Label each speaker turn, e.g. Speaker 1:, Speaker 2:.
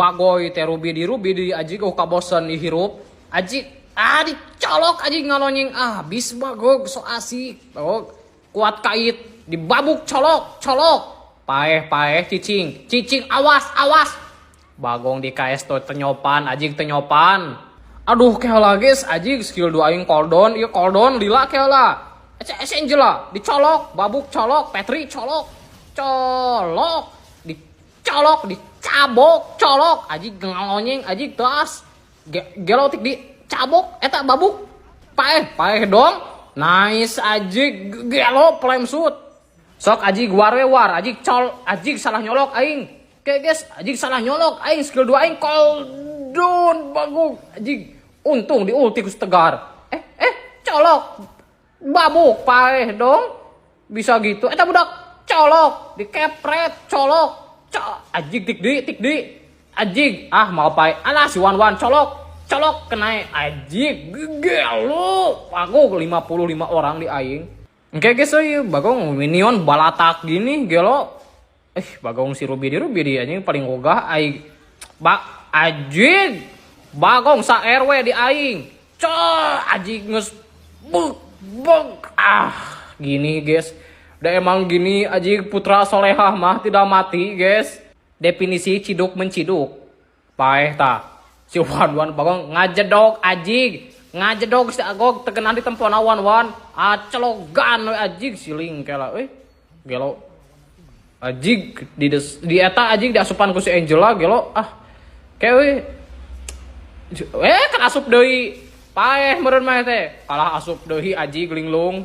Speaker 1: Bagoy teh rubi di rubi di anjing, oh kabosen dihirup. Anjing, ah dicolok anjing ngalonyeng ah bis bagog so asik. Bagog kuat kait dibabuk colok colok. Paeh paeh cicing cicing awas awas. Bagong di KS tuh tenyopan anjing tenyopan. Aduh keula guys anjing skill 2 aing cooldown ieu cooldown lila keula. Ece ece Angela dicolok babuk colok Petri colok colok dicolok dicabok colok anjing ngalonyeng anjing tas gelo tik dicabok eta babuk paeh paeh dong nice anjing gelo flame shoot sok anjing war we war anjing col anjing salah nyolok aing oke guys anjing salah nyolok aing skill 2 aing cooldown baguk anjing untung di ulti ku tegar eh colok babuk paeh dong bisa gitu eta budak colok dikepret colok cok anjing tik di anjing ah mau paeh alah si wan wan colok colok kena anjing gelo aku 55 orang di aing. Oke guys, euy bagong minion balatak gini gelo bagong si Ruby di Ruby di anjing paling ogah aing ba anjing bagong sa RW di aing cok anjing geus buk buk ah gini guys udah emang gini anjing putra solehah mah tidak mati guys definisi ciduk menciduk paeh ta si wan wan bagong ngajedog anjing ngajedog si agog terkena di tempona wan wan acelogan we anjing siling kela euy gelo anjing di eta anjing diasupan ku si Angela gelo ah kayak we kan asup deui paeh meureun mah teh kalah asup deui anjing linglung.